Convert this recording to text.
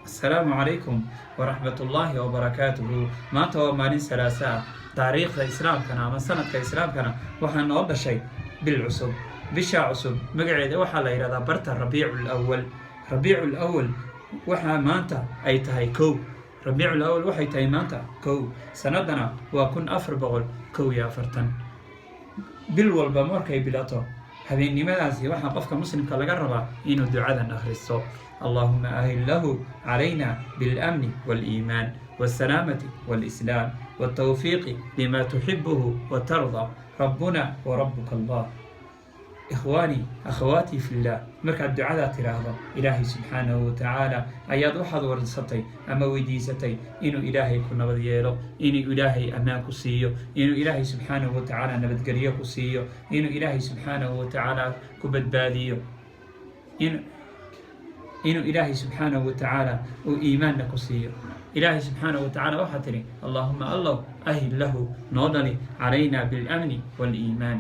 Asalaamu calaykum waraxmatullaahi wabarakaatuhu. Maanta waa maalin Salaasa ah. Taariikhda Islaamkana ama sanadka Islaamkana waxaa noo dhashay bil cusub. Bishaa cusub magaceeda waxaa la yidhahdaa barta Rabiicul Awal. Rabiicul Awal waxaa maanta ay tahay 1 Rabiicul Awal. Waxay tahay maanta 1, sanadana waa 1441. Bil walba markay bilato habeennimadaasi, waxaa qofka Muslimka laga rabaa inuu ducadan akhristo: "اللهم أهله علينا بالأمن والإيمان والسلامة والإسلام والتوفيق لما تحبه وترضى، ربنا وربك الله." إخواني أخواتي في الله، markaad ducadaa tiraahdo, Ilaahay subxaanahu watacaala ayaad waxaad warsatay ama weydiisatay inuu Ilaahay ku nabad yeelo, inuu Ilaahay ammaan ku siiyo, inuu Ilaahay subxaanahu watacaala nabadgelyo ku siiyo, inuu Ilaahay subxaanahu watacaala ku badbaadiyo, inuu Ilaahay subxaanahu watacaala uu iimaanna ku siiyo. Ilaahay subxaanahu watacaala waxaa tidhi: "اللهم, Allow, أهله, noo dhali, علينا بالأمن والإيمان."